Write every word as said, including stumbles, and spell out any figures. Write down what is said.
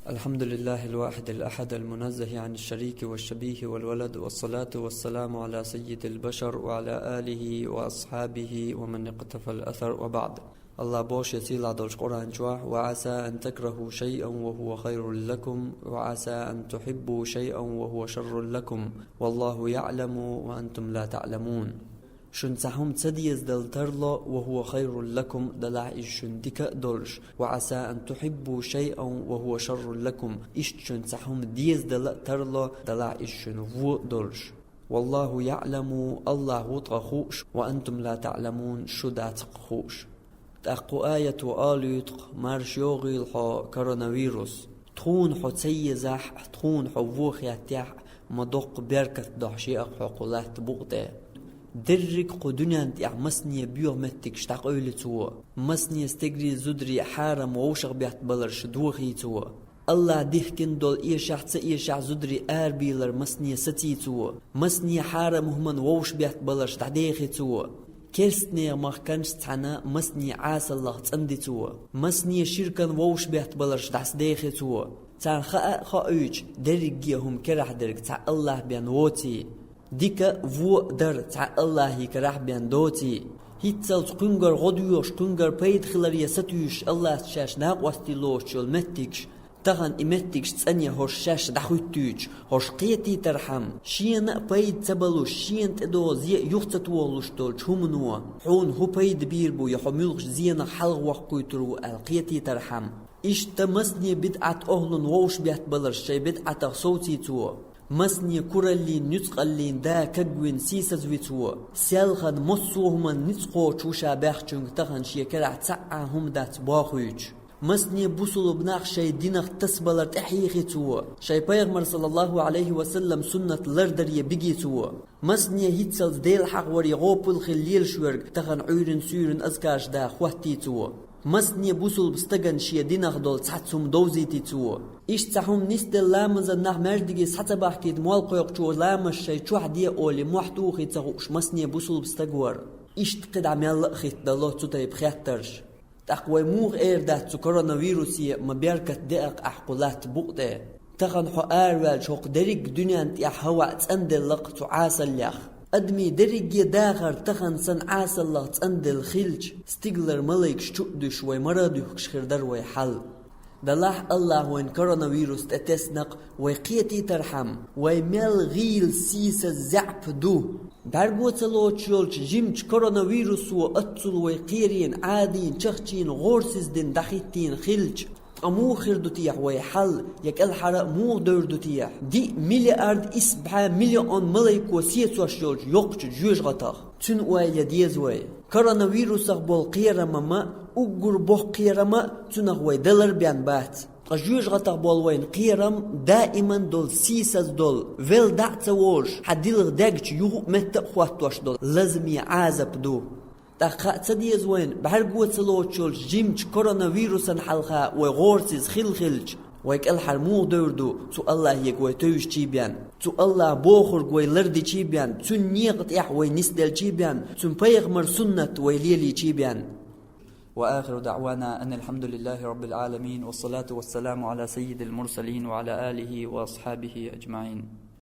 الحمد لله الواحد الأحد المنزه عن الشريك والشبيه والولد، والصلاة والسلام على سيد البشر وعلى آله وأصحابه ومن اقتفى الأثر، وبعد. Аллах боху шен сийлахь долчу Къуръан чохь: «وعسى أن تكرهوا شيئا وهو خير لكم، وعسى أن تحبوا شيئا وهو شر لكم، والله يعلم وأنتم لا تعلمون». Шуна цхьа хӀума ца дезадала тарло, «وهو خير لكم», делахь иза шуна дика а долуш, «وعسى أن تحبوا شيئا وهو شر لكم», иштта шуна цхьа хӀума дезадала а тарло, делахь иза шуна вон а долуш. «والله يعلم», Аллах ву ткъа хууш, «وأنتم لا تعلمون», шу дац-кх хууш. ТӀаккха кху аято алуьйту-кх: «Марша йогӀийла хьо, коронавирус! Тхуна хьо ца езахь а, тхуна хьо вон хеттехь а, ма доккха беркат до хьо шен а кху латта букъа тӀе. Дерриг а кху дуьненна тӀехь масане боьха меттигаш дӀакъевли цо, масане стегарий, зударий хьарам вовшах беттабаларш дохий цо. Аллах дихкина долу эшахь а, ца эшахь а зударий арабийлар масане саций цо, масане хьарам хӀуманна вовшах беттабаларш дӀадехий цо. Керстанех махканаш цхьаьна масане Ӏасаллах цӀанди цо, масане ширкан вовшах беттабаларш дӀасадехий цо. Царна хаа а хоуьйтуш, дерриге хӀума керахь дерг цхьа Аллах бен воций. Дика а, вон а дар цхьа Аллахе карахь бен доций. ХӀинццалц кхуьнгара гӀо доьхуш, кхуьнгара пайда хиларе сатуьйсуш Аллаца шаьш накъостий лоцуш йолу меттигаш, тахана и меттигаш цӀане хӀорш шаьш дӀахӀуьттуьйтуш, хӀорш кхетийтархьама, шена а пайда ца балуш, шена тӀедогӀу зен а юха ца тохалуш долчу хӀумано хьуна хӀун пайда бийр бу я хьо муьлхачу зенах хьалхавоккхуьйтур ву аьлла кхетийтархьама. Иштта масане бидӀат охӀлун вовшах беттабаларш шайн бидӀатах совций цо. Масане кураллин, нуьцкъаллин да кагвина сийсазви цо. Селхана массо а хӀуманна ницкъ кхочуш ву ша баьхначуьнга тахана шен керахь цхьа а хӀума дац бохуьйтуш. Масане бусулба нах шайн динах тасабалар тӀехьийхи цо. Шайн пайхамар, саллаллаху Ӏалайхи ва саллам, суннат лардаре биги цо. Масане хӀинццалц Делан хьахаваре гӀопал хила лелаш верг тахана Ӏуьйрин-суьйрин азкараш да хӀоттий цо. Масане бусулба стагана шен динах долу цхьацца хӀума довзийти цо. Иштта цхьа хӀума нисделла ламазан нах маьждиге схьа ца бахкийта, молла кхойкхучо ламаз шайн чохь де олий, мохь тухий ца хууш масане бусулба стаг вара. Иштта кхидӀа мелла а хӀиттадало цу тайпа хеттарш. ТӀаккха вай муха эр дац цу коронавирусе: «Ма беркат деа-кх ахь кху латта букъа тӀе. Тахана хьо араваьлча, хӀокху дерриг дуьненна тӀехь хӀаваъ цӀанделла-кх цу Ӏасаллех». Адамийн дерриге дахар тахана санна Ӏасаллах цӀанделла хилча, стигалара малайкаш чу а дуьсуш, вай мара а дуьхкуш хир дара вай хьал. Делахь Аллах вайна коронавирус тӀе тесна-кх, вай кхетийтархьама, вай мел гӀийла, сийсаз, заьӀап ду. БӀаьрго ца лоцуш йолчу жимачу коронавирусо аццул вай кхерийна, Ӏадийна, чахчийна, гӀорасиз дина, дӀахӀиттийна хилча, ткъа муха хир ду техьа вай хьал, я кӀелхьара а муха девр ду техьа диъ миллиард исс бӀе миллион малайко сецош йолчу йоккхачу жоьжахатах? Цуьнан ойла ян деза вай. Коронавирусах болу кхерам а, уггар боккха кхерам а цунах вай далар бен бац. Ткъа жоьжахатах болу вайн кхерам даиман долу, сийсаз долу, велла дӀа а ца волуш, хьан дилха дегчу юха а метта а хӀоттош долу лазаме Ӏазап ду. ТӀаккха хаа ца деза вайна, бӀаьрго ца лоцуш йолчу жимачу коронавирусан хьалха вай гӀорасиз хилла хилча, вай кӀелхьара муха девр ду цу Аллахьега вай тевжичий бен, цу Аллаха бохург вай лардичий бен, Цуьнан некъа тӀехь вай нисделчий бен, Цуьнан пайхамар суннат вай лелийчий бен. وآخر دعوانا أن الحمد لله رب العالمين، والصلاة والسلام على سيد المرسلين وعلى آله وأصحابه أجمعين.